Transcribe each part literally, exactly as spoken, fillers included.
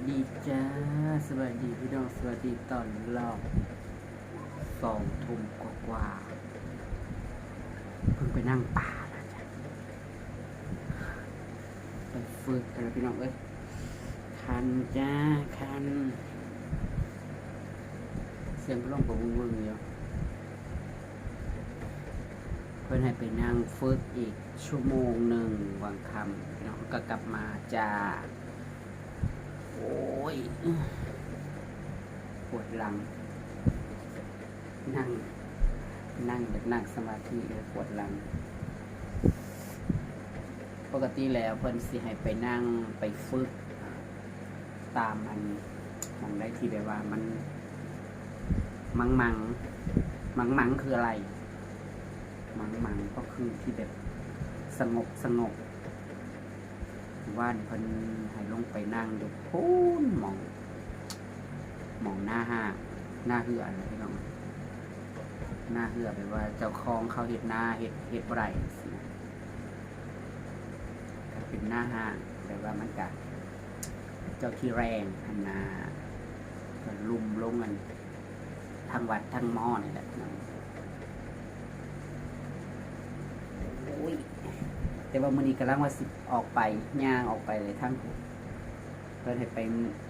ดีจ้า สวัสดีพี่น้อง สวัสดีตอนรอบสองทุ่มกว่าๆ เพิ่งไปนั่งป่ามาจ้ะ ไปฝึกกันแล้วพี่น้องเอ้ย คันจ้า คัน เสียงพัดลมก็วึ่งๆอยู่ เพิ่นให้ไปนั่งฝึกอีกชั่วโมงหนึ่งวางค่ำพี่น้องก็กลับมาจ้า โอ้ย ปวดหลัง นั่ง นั่งแบบนั่งสมาธิเลยปวดหลัง ปกติแล้วเพิ่นสิให้ไปนั่งไปฝึก ตามอันหม่องใดที่แบบว่ามัน มังมังมังมังคืออะไร มังมังก็คือที่แบบสงบสงบ ว่านเพิ่นให้ลงไปนั่งอยู่พู้นหม่อง หม่องหน้าห้างหน้าเฮือนะพี่น้อง หน้าเฮือแบบว่าเจ้าของเขาเฮ็ดนาเฮ็ดเฮ็ดบ่ได้สินะ ก็เป็นหน้าห้างแบบว่ามันกะเจ้าที่แรงหั้นนะ ก็ลุ่มลงกันทั้งวัดทั้งมอนี่แหละพี่น้อง โอ้ย แต่ว่ามื้อนี้กำลังว่าสิออกไปย่างออกไปเลยทั้ง เพิ่นให้ไป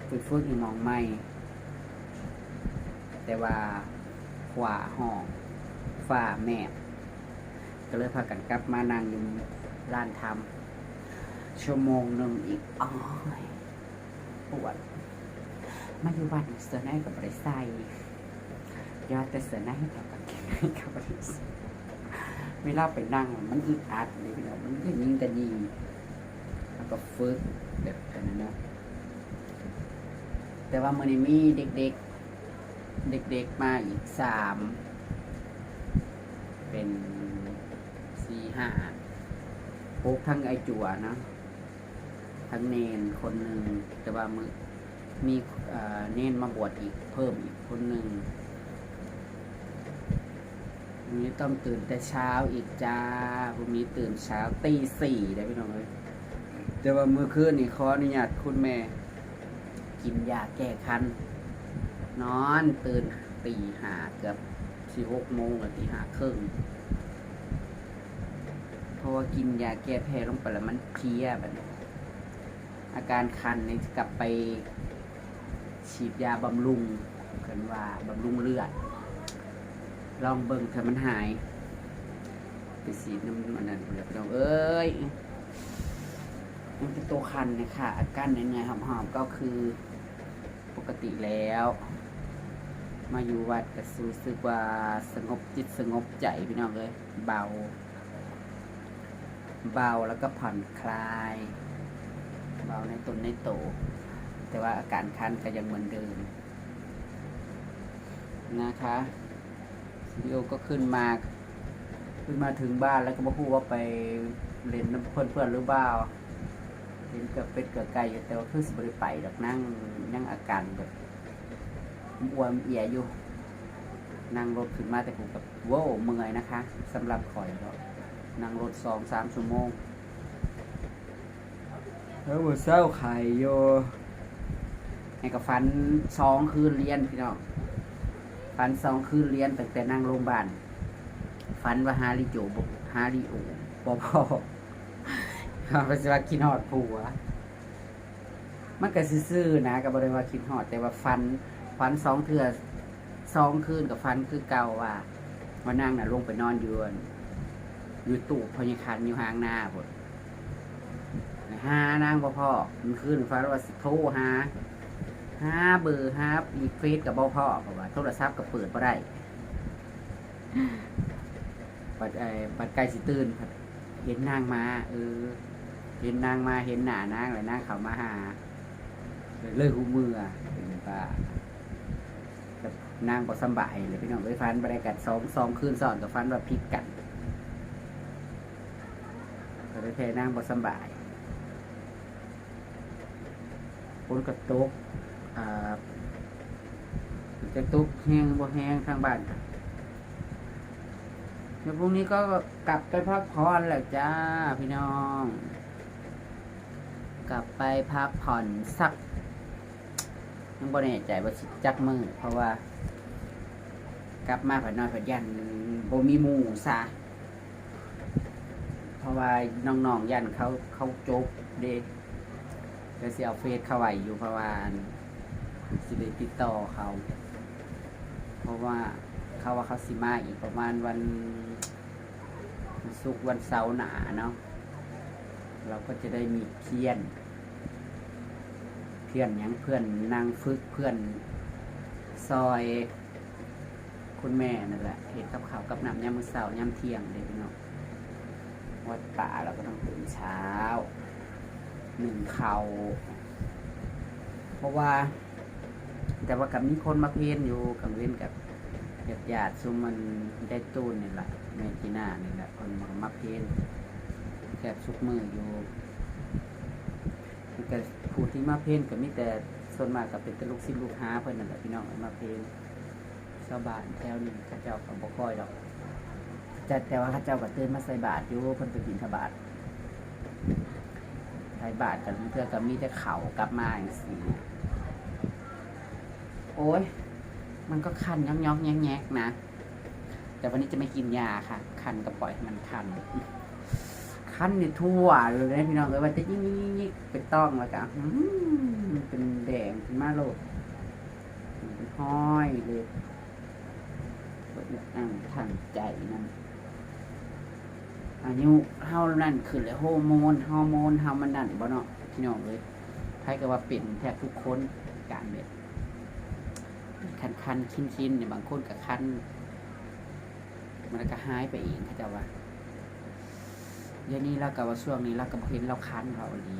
ไปฝึกอยู่หม่องใหม่ แต่ว่าฟ้าฮ้องฟ้าแมบ ก็เลยพากันกลับมานั่งอยู่ร้านทำชั่วโมงหนึ่งอีก อ้อย ปวด มาอยู่บ้านเสื้อในก็บ่ได้ใส่ อย่าแต่เสื้อในเถาะ กางเกงในก็บ่ได้ใส่ เวลาไปนั่งมันอึดอัดเลยพี่น้อง มันก็ยิงกะยิง แล้วก็ฝึกแบบอันนั้นเนาะ แต่ว่ามื้อนี้มีเด็กๆ เด็กๆมาอีกสาม เป็นสี่ห้า หก ทั้งไอ้จั่วเนาะ ทั้งเณรคนหนึ่ง แต่ว่ามื้อ มี เอ่อ เณรมาบวชอีกเพิ่มอีกคนหนึ่ง พรุ่งนี้ต้องตื่นแต่เช้าอีกจ้า พรุ่งนี้ตื่นเช้าตีสี่ได้พี่น้องเอ้ย แต่ว่ามื้อคืนนี่ขออนุญาตคุณแม่ กินยาแก้คัน นอนตื่นตีห้า เกือบสิหกโมงแล้ว ตีห้าครึ่ง เพราะว่ากินยาแก้แพ้ลงไปแล้วมันเพลียบัดนี้ อาการคันนี่จะกลับไปฉีดยาบำรุง กันว่าบำรุงเลือด ลองเบิ่งถ้ามันหาย ไปฉีดน้ำอันนั้นแหละพี่น้องเอ้ย มันเป็นตัวคันนะคะ อาการเหนื่อยๆหอบๆก็คือปกติแล้ว มาอยู่วัดก็รู้สึกว่าสงบจิตสงบใจพี่น้องเอ้ย เบา เบาแล้วก็ผ่อนคลาย เบาในตนในโต แต่ว่าอาการคันก็ยังเหมือนเดิมนะคะ วิดีโอก็ขึ้นมา ขึ้นมาถึงบ้านแล้วก็บ่ฮู้ว่าไปเล่นนำเพื่อนๆหรือบ่าว เห็นเกือบเป็ดเกือบไก่อยู่ แต่ว่าคือสิบ่ได้ไปดอก นั่งยังอาการแบบอ่วมเอียอยู่ นั่งรถขึ้นมาแต่ผมกับ โว้ว เมื่อยนะคะ สำหรับข่อยเนาะ นั่งรถสองสามชั่วโมง แล้วมื้อเช้าไข้อยู่ ให้ก็ฝันสองคืนเรียนพี่น้อง ฝันสองคืนเรียนตั้งแต่นั่งโรงพยาบาล ฝันว่าหาลิโจบ่ หาลิโอบ่พ้อ เขาก็สิว่าคิดฮอดผัว มันก็ซื่อๆนะ ก็บ่ได้ว่าคิดฮอด แต่ว่าฝัน ฝันสองเทื่อ สองคืนก็ฝันคือเก่าว่า ว่านางน่ะลงไปนอนอยู่ อยู่ตู้พ่อใหญ่คันอยู่หางนาพุ้น หานางบ่พ้อ มื้อคืนฝันว่าสิโทรหา หาเบอร์ หาอีเฟซก็บ่พ้อ เพราะว่าโทรศัพท์ก็เปิดบ่ได้ บัด เอ่อ บัดใกล้สิตื่น เห็นนางมา เออ เห็นนางมา เห็นหน้านางแล้วนางเข้ามาหา เลยฮู้เมือ เป็นบ้า กับนางบ่สำบายเลยพี่น้องเอ้ย ฝันบ่ได้กันสอง สองคืนซ้อนก็ฝันว่าผิดกัน ก็เลยแท้นางบ่สำบาย ฝนก็ตก อ่า จะตกแฮงบ่แฮงทางบ้าน เดี๋ยวพรุ่งนี้ก็กลับไปพักผ่อนแหละจ้าพี่น้อง กลับไปพักผ่อนสัก ยังบ่แน่ใจว่าสิจักมื้อ เพราะว่า กลับมาผัดนอนผัดย่านบ่มีหมู่ซะ เพราะว่าน้องๆย่านเขา เขาจบเด้ ก็สิเอาเฟซเขาไว้อยู่ เพราะว่าสิได้ติดต่อเขา เพราะว่าเขาว่าเขาสิมาอีกประมาณวัน วันศุกร์วันเสาร์หน้าเนาะ เราก็จะได้มีเพื่อน เพื่อนหยัง เพื่อนนั่งฝึก เพื่อนซอย คุณแม่นั่นแหละ เฮ็ดกับข้าวกับน้ำยามมื้อเช้ายามเที่ยงเด้พี่น้อง วัดป่าเราก็ต้องตื่นเช้า นึ่งข้าว เพราะว่า แต่ว่าก็มีคนมาเพลอยู่กลางเว้นกับญาติๆ ซุมมันได้ตูนนี่แหละ แม่จีน่านี่แหละ คนมามาเพลแทบทุกมื้ออยู่ มันก็ผู้ที่มาเพลก็มีแต่ส่วนมากก็เป็นแต่ลูกศิษย์ลูกหาเพิ่นนั่นแหละพี่น้องมาเพล ชาวบ้านแถวนี้เขาเจ้าก็บ่ค่อยดอก แต่ แต่ว่าเขาเจ้าก็ตื่นมาใส่บาตรอยู่ เพิ่นไปบิณฑบาต ใส่บาตรกันเทื่อก็มีแต่เขากลับมาจังซี่ โอ้ย มันก็คันยอกๆแยกๆนะ แต่วันนี้จะไม่กินยาค่ะ คันก็ปล่อยให้มันคัน คันนี่ทั่วเลยนะพี่น้องเอ้ย ว่าจะยิกๆๆๆ ไปต้องแล้วก็ อืม มันเป็นแดงขึ้นมาโลด เป็นห้อยเลย บ่อึดอั้งทางใจนั่น อายุเฮานั่นขึ้นแล้ว ฮอร์โมน ฮอร์โมนเฮามันนั่นบ่เนาะพี่น้องเอ้ย ไผก็ว่าเป็นแทบทุกคน การแบบ คันๆ คันๆ เนี่ย บางคนก็คัน มันก็หายไปเอง เขาเจ้าว่า เดี๋ยวนี้เราก็ว่าช่วงนี้เราก็บ่เห็นเราคัน เราอีหลี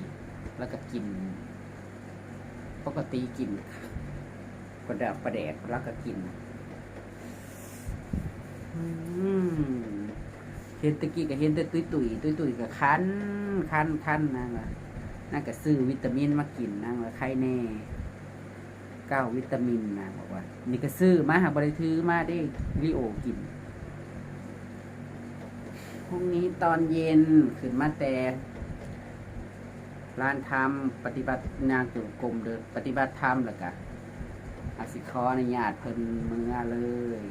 เราก็กิน ปกติกิน ปลาแดก ปลาแดก เราก็กิน อืม เห็นตะกี้ก็เห็นแต่ตุ้ยๆ ตุ้ยๆ ก็คัน คัน คัน นางว่า นางก็ซื้อวิตามินมากิน นางว่าไคแน่ เก้าวิตามิน นางบอกว่า นี่ก็ซื้อมา หากบ่ได้ถือมาเด้ ลิโอกิน พรุ่งนี้ตอนเย็นขึ้นมาแต่ ลานธรรม ปฏิบัติ ย่างจงกรมเด้อ ปฏิบัติธรรม แล้วก็อาจสิขออนุญาตเพิ่นเมือเลย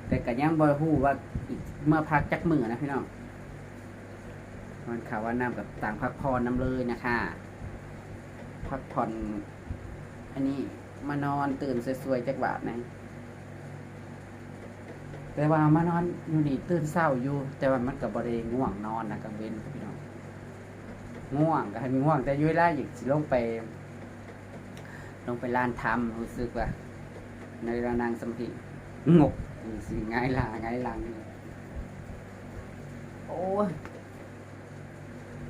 แต่ก็ยังบ่ฮู้ว่าอีกเมือพักจักมื้อนะพี่น้อง มันข่าวว่าน้ำกับต่างพักผ่อนนำเลยนะคะ พักผ่อน อันนี้มานอนตื่นสวยๆ จักบาทนะ แต่ว่ามานอนอยู่นี่ตื่นเช้าอยู่ แต่ว่ามันก็บ่ได้ง่วงนอนนะกลางเว้นพี่น้อง ง่วงก็ให้ง่วง แต่อยู่เวลาอยากสิลงไป ลงไปลานธรรม รู้สึกว่า ในเวลานั่งสมาธิ งก สิหงายหลัง หงายหลัง โอ้ย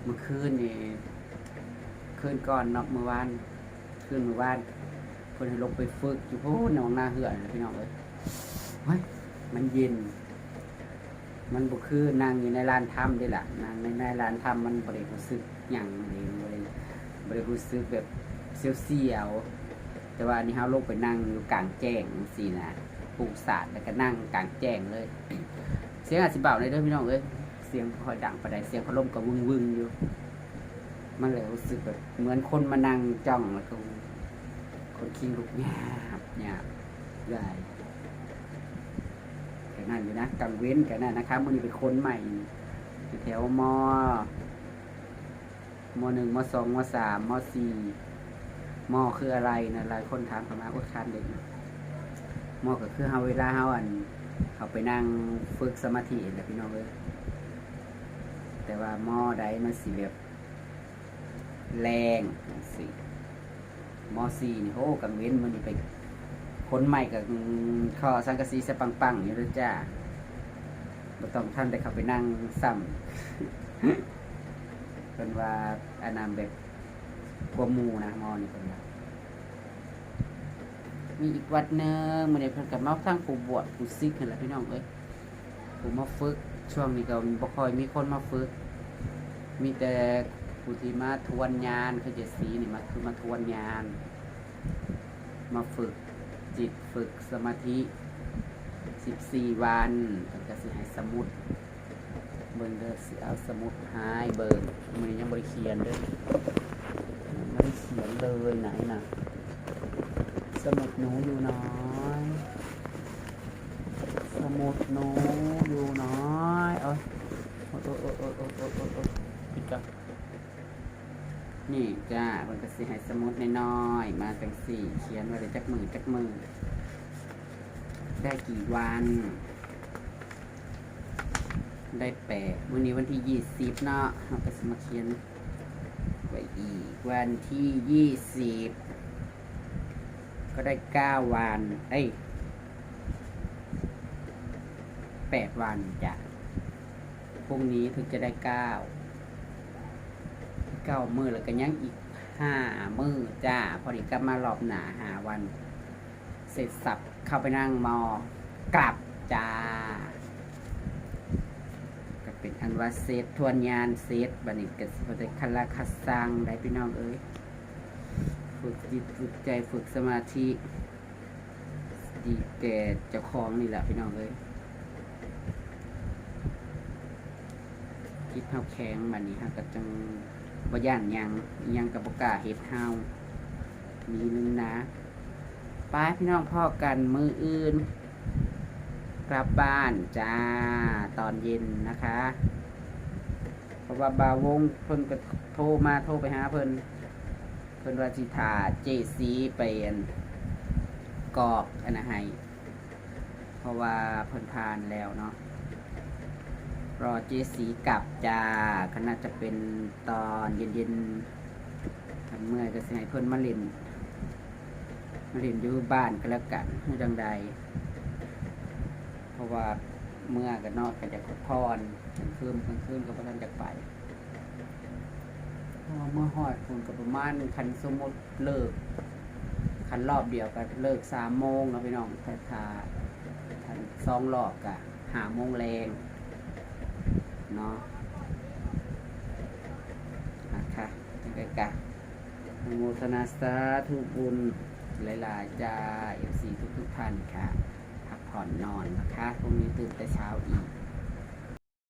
เมื่อคืนนี่ คืนก่อนเนาะ มื้อวาน คืนมื้อวาน เพิ่นให้ลงไปฝึกอยู่พู้นหนองนาเหือนะพี่น้องเอ้ย เฮ้ย มันเย็น มันบ่คือนั่งอยู่ในลานธรรมเด้ล่ะ นั่งใน ในลานธรรมมันบ่ได้รู้สึกหยังเด้ บ่ได้ บ่ได้รู้สึกแบบเสียวๆ แต่ว่าอันนี้เฮาลงไปนั่งอยู่กลางแจ้งจังซี้นะ ปูสาดแล้วก็นั่งกลางแจ้งเลย เสียงอาจสิเบาหน่อยเด้อพี่น้องเอ้ย เสียงบ่ค่อยดังปานใด เสียงพัดลมก็วึ่งๆ อยู่ มันเลยรู้สึกแบบเหมือนคนมานั่งจ้อง แล้วก็ขนคิงลุก หยาบหยาบ ได้ ก็นั่นอยู่นะ กลางเว้นก็นั่นนะคะ มื้อนี้ไปค้นใหม่ แถวมอ มอหนึ่ง มอสอง มอสาม มอสี่ มอคืออะไรนะ หลายคนถามเข้ามา โอ๊ย คันเด็กนะ มอก็คือเฮา เวลาเฮา อัน เฮาไปนั่งฝึกสมาธินั่นแหละพี่น้องเอ้ย แต่ว่ามอใดมันสิแบบแรงจังซี้ มอสี่ นี่ โอ้ กลางเว้นมื้อนี้ไปค้นใหม่ก็ อืม เคาะสังกะสีซะปังๆ อยู่เด้อจ้า บ่ต้องทันได้เข้าไปนั่งซ้ำ เพิ่นว่าอันนั้นแบบกว่าหมู่นะ มอนี่เพิ่นว่า มีอีกวัดหนึ่ง มื้อนี้เพิ่นก็มาทั้งผู้บวชผู้ศิกนั่นแหละพี่น้องเอ้ย ผู้มาฝึก ช่วงนี้ก็บ่ค่อยมีคนมาฝึก มีแต่ผู้ที่มาทวนญาณ คือเจสีนี่มา คือมาทวนญาณ มาฝึกจิตฝึกสมาธิ สิบสี่วัน เพิ่นก็สิให้สมุด เบิ่งเด้อ สิเอาสมุดหายเบิ่ง มื้อนี้ยังบ่ได้เขียนเด้อ ยังบ่ได้เขียนเลยไหนน่ะ สมุดหนูอยู่น้อย สมุดหนูอยู่น้อย เอ้ย โอ๊ย โอ๊ย โอ๊ย โอ๊ย โอ๊ย โอ๊ย โอ๊ย โอ๊ย ปิดก่อน นี่จ้า เพิ่นก็สิให้สมุดน้อยๆ มาจังซี่ เขียนไว้เลยจักมื้อ จักมื้อ ได้กี่วัน ได้แปด มื้อนี้วันที่ยี่สิบเนาะ เฮาก็สิมาเขียนไว้อีก วันที่ยี่สิบ ก็ได้เก้าวัน เอ้ย แปดวันจ้ะ พรุ่งนี้ถึงจะได้เก้า เก้ามื้อ แล้วก็ยังอีกห้ามื้อจ้า พอดีกลับมารอบหน้าห้าวัน เสร็จสับเข้าไปนั่งมอ กลับจ้า ก็เป็นอันว่าเสร็จ ทวนยานเสร็จ บัดนี้ก็สิบ่ได้คาราคาซังได้พี่น้องเอ้ย ฝึกจิตฝึกใจ ฝึกสมาธิ ดีแก่เจ้าของนี่แหละพี่น้องเอ้ย จิตเฮาแข็ง บัดนี้เฮาก็จั่งบ่ย้านหยัง อิหยังก็บ่กล้าเฮ็ดเฮา มีหนึ่งนะ ไปพี่น้อง พ้อกันมื้ออื่น กลับบ้านจ้า ตอนเย็นนะคะ เพราะว่าบ่าววงเพิ่นก็โทรมา โทรไปหาเพิ่น เพิ่นว่าสิถ่าเจสีไปอันกรอกอันนั้นให้ เพราะว่าเพิ่นผ่านแล้วเนาะ รอเจสีกลับจ้า ก็น่าจะเป็นตอนเย็นๆ คันเมื่อยก็สิให้เพิ่นมาเล่น มาเล่นอยู่บ้านก็แล้วกัน คือจั่งใด เพราะว่าเมื่อก็นอนก็อยากพักผ่อน กลางคืน กลางคืนก็บ่ทันอยากไป เพราะว่าเมื่อฮอดพุ้นก็ประมาณ คันสมมุติเลิก คันรอบเดียวก็เลิกสามโมงเนาะพี่น้อง แต่ถ้า คันสองรอบก็ห้าโมงแลงเนาะ นะคะ จั่งใดก็อนุโมทนาสาธุบุญหลายๆ จ้า เอฟซี ทุกๆ ท่านค่ะ พักผ่อนนอนนะคะ พรุ่งนี้ตื่นแต่เช้าอีก